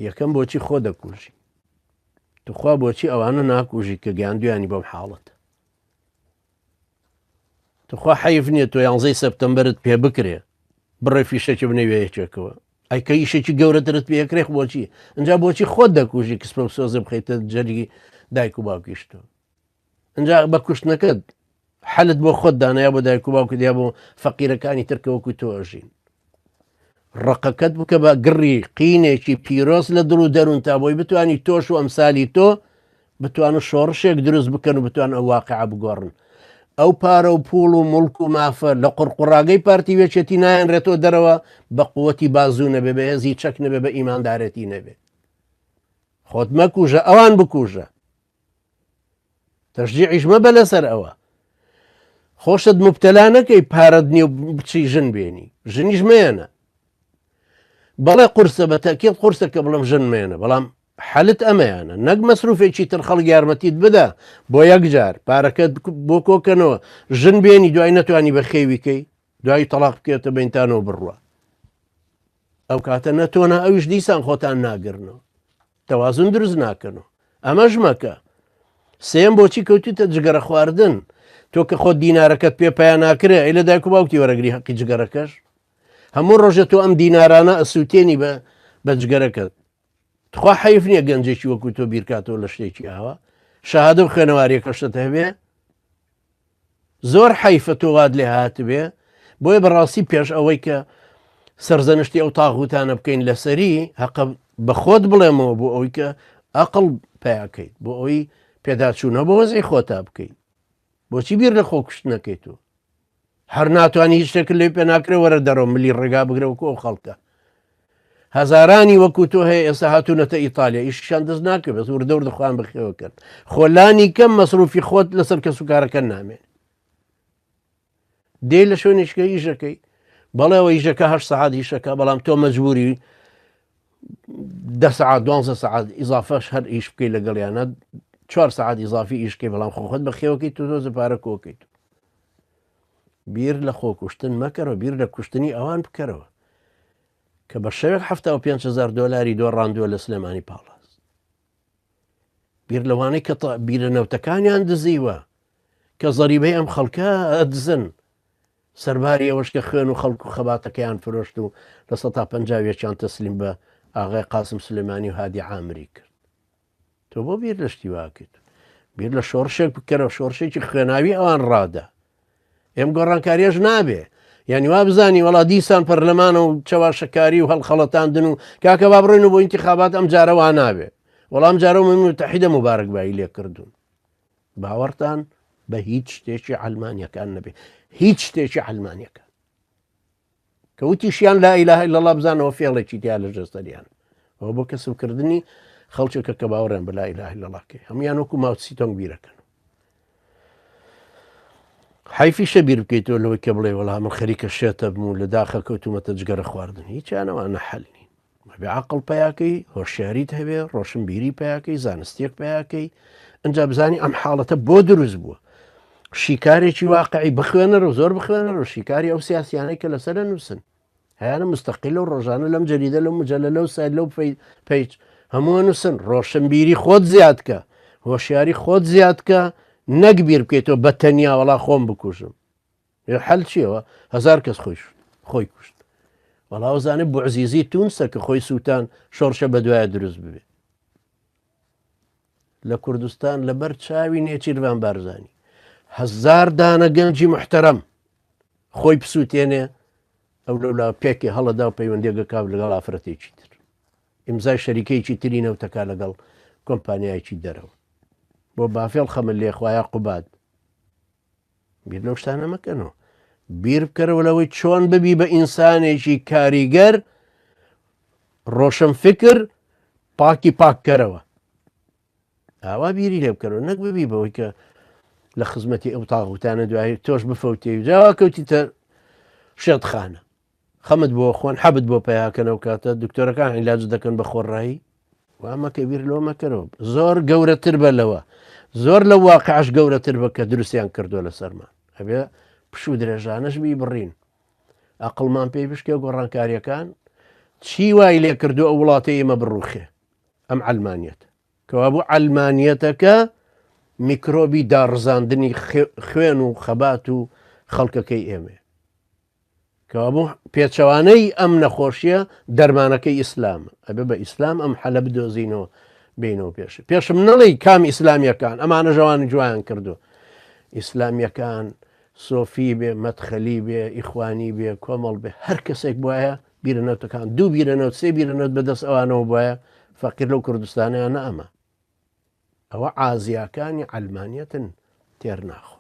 یەکەم بۆچی خۆ دەکوژی؟ توخوا بۆچی ئەوانە ناکوژی کە گەیاندویانی بەم حاڵەتە؟ توخوا حەیف نییە تۆ یانزەی سەپتەمبەرت پێ بکرێ بڕێ فیشەکی بنەوێ یەکێکەوە ئەی کە ئیشێکی گەورەترت پێکرێ بۆچی ئەجا بۆچی خۆت دەکوژی کسپە و سۆزە بخەیتە جەرگی دایک و باوکیشتەوە ئەجا بە کوشتنەکەت حەلت بۆ خۆت دانا یا بۆ دایک و باوکت یا بۆ فەقیرەکانی تر کە وەکو تۆ ئەژین. ڕقەکەت بکە بە گڕی قینێکی پیرۆز لە دڵ و دەروون تا بۆی بتانی تۆش و ئەمسالی تۆ بتوان شۆڕشێک دروست بکەن و بتوان ئەو واقع بگۆڕن. ئەو پارە و پوڵ و مڵک و مافە لە قڕقڕاگەی پارتی وێچێتی نایەنرێتەوە دەرەوە بە قوتی بازوو نەبێ بە هێزی چەک نەبێ بە ئیماندارێتی نەبێ. خۆت مەکوژە ئەوان بکوژە. تەشجیعیش مەبە لەسەر ئەوە خۆشت مبتەلا نەکەی پارەت نیە بچی ژن بێنی ژنیش مێنە بەڵێ قورسە بە تەکیل قورسە کە بڵم ژن مێنە بەڵام حەلت ئەمەیانە نەک مەسروفێکی تر خەڵک یارمەتیت بدە بۆ یەکجار پارەکەت بۆ کۆکەنەوە ژن بێنی دوای نەتوانی بە خێویکەی دوای تەلاق بکێتە بینتانەوە بڕوە ئەو کاتە نەتۆنە ئەویش دیسان خۆتان ناگرنەوە تەوازن دروست ناکەن و ئەمەش مەکە. سێیەم بۆچی کەوتویتە جگەرە خواردن؟ تۆ کە خۆت دینارەکەت پێ پیا ناکرێ ئەی لە دایک و باوکی وەرەگری هەقی جگەرەکەش؟ هەموو ڕۆژێ تۆ ئەم دینارانە ئەسووتێنی بە بە جگەرەکەت. تخوا حەیف نییە گەنجێکی وەکو تۆ بیرکاتەوە لە شتێکی ئاوا؟ شەهادە و خوێنەواریەکەشت هەبێ؟ زۆر حەیفە تۆ وات لێ هاتبێ بۆیە بەڕاستی پێش ئەوەی کە سەرزەنشتی ئەو تاغوتانە بکەین لەسەری هەقە بە خۆت بڵێمەوە بۆ ئەوی کە ئەقڵ پیاکەیت بۆ ئەوی پێداچوونە بۆ وەزعی خۆتا بکەیت بۆچی بیر لە خۆ کوشتنەکەیت و هەر ناتوانانی هیچ شتێک لێ پێ ناکرێ وەرە دەرەوە ملی ڕێگا بگرە وەکو ئەو خەڵکە هەزارانی وەکو تۆ هەیە ئێستا هاتوونەتە ئیتالیا ئیشیان دەست ناکەوێت بەس وردە وردە خۆیان بەخێوە کرد خۆلانی کەم مەسروفی خۆت لەسەر کەس و کارەکە نامێن دێ لە شوێنێکە ئیشەکەی بەڵێەوە ئیشەکە هە سەعات ئیشەکە بەڵام تۆ مەجبوری دە سەعات دوانزە سەعات ئیزافەش هەر ئیش بکەی لەگەڵیانە چوار سەعات ئیزافی ئیشکەی بەڵام خۆخت بەخێوەکەی تۆ تۆزە پارە کۆکەیت بیر لە خۆکوشتن مەکەرەوە بیر لە کوشتنی ئەوان بکەرەوە کە بە شەوێک 75 هزار دۆلاری دۆڕاندووە لە سلێمانی پاڵاس بیر لەوانەی کە بیرە نەوتەکانیان دزیوە کە زەریبەی ئەم خەڵکە ئەدزن سەرباری ئەوەش کە خوێن و خەڵک و خەباتەکەیان فرۆشت و لە 150 یان تەسلیم بە ئاغای قاسم سلێمانی و هادی عامری کرد تۆ بۆ بیر لە شتی واکرد بیر لە شۆڕشێک بکەرەوە شۆڕشێکی خوێناوی ئەوان ڕادە ئێم گۆڕانکاریەش نابێ یعنی وا بزانی وڵا دیسان پەرلەمانە و چەواشەکاری و هەڵخەڵەتاندن و کاکە با بڕۆین و بۆ ئینتخابات ئەم جارە وا نابێ وەڵام جارە من متحدە مبارک بایی لێ کردوون باوەڕتان بە هیچ شتێکی ئەلمانیەکان نەبێ هیچ شتێکی ئەلمانیەکان کە وتیشیان لا اله الا الله بزانەوە فێڵێکی تیا لە ژێسەریان ئەوە بۆ کەسبکردنی خەڵکێکە کە باوەڕیان بە لا اله الا الله کەی هەمویان وەکو ماوتسی تۆنگ بیرەکەن حیفیشە بیر بکەیتەوە لەوەی کە بڵێ وەڵا من خەریکە شێتە بم و لە داخە کەوتومەتە جگەرە خواردن هیچیانەوانە حەل نین بێ عقل پیاکەی هۆشیاریت هەبێ ڕۆشنبیری پیاکەی زانستیەک پیاکەی ئەجا بزانی ئەم حاڵەتە بۆ دروست بووە شیکارێکی واقعی بخوێنەرەوە زۆر بخوێنەرەوە شیکاری ئەو سیاسیانەی کە لەسەر نووسن هەیانە مستەقیل و ڕۆژانە لەم جەریدە لەو مجلە لەو سایت لەو page هەموو نووسن ڕۆشنبیری خۆت زیادکە هۆشیاری خۆت زیادکە نەک بیر بکەیتەوە بە تەنیا وەڵا خۆم بکوژم حل چیەوە هەزار کەس خۆی خۆی کوشت وەڵا وزانێ بۆعزیزی تونسە کە خۆی سووتان شۆڕشە بەدوایە دروست ببێ لە کوردستان لەبەر چاوی نێچیرڤان بارزانی هەزار دانە گەنجی محتەرەم خۆی پسووتێنێ ئەو لەولا پێکی هەڵەدا و پەیوەندیەکە کاو لەگەڵ ئافرەتێکی تر ئیمزای شەریکەیەکی تری نەوتەکە لەگەڵ کۆمپانیایەکی دەرەوە بۆ بافێڵ خەمە لێخوایە قوباد بیر لەو شتانە مەکەنەوە بیر بکەرەوە لەوەی چۆن ببی بە ئینسانێکی کاریگەر ڕۆشن فکر پاکی پاککەرەوە ئاوا بیری لێ بکەرەوە نەک ببی بەوەی کە لە خزمەتی ئەو تاغوتانە دوایی تۆش بفەوتێ و جاوا کەوتیتە شێتخانە خەمت بۆ خۆن حەبت بۆ پیاکەن ئەو کاتە دکتۆرەکان عیلاج دەکەن بە خۆڕایی وا مەکە بیر لۆ مەکەرەوە زۆر گەورەتر بە لەوە زۆر لە واقعش گەورەتر بە کە دروستیان کردووە لەسەرمان ئەبێ پشوو درێژانەش بی بڕین ئەقڵمان پێی بشکێ گۆڕانکاریەکان. چی وای لێ کردو ئەو وڵاتەی ئێمە بڕوخێ؟ ئەم عەلمانیەتە. کەوابوو عەلمانیەتەکە میکرۆبی داڕزاندنی خوێن و خەبات و خەڵکەکەی ئێمەیە. کەوابوو پێچەوانەی ئەم نەخۆشیە دەرمانەکەی ئیسلامە. ئەبێ بە ئیسلام ئەم حەلە بدۆزینەوە بینەوە پێش. پێشم نەڵێی کام ئیسلامیەکان ئەمانە ژەوان جوایان کردو. ئیسلامیەکان سۆفی بێ، مەدخەلی بێ، ئیخوانی بێ، کۆمەڵ بێ، هەر کەسێک بوایە بیرە نەوتەکان دوو بیرە نەوت سێ بیرە نەوت بەدەست ئەوانەوە بوایە فەقیر لەو کوردستانەیان نەئەما. ئەوە عازیاکانی عەلمانیەتن تێر ناخۆن.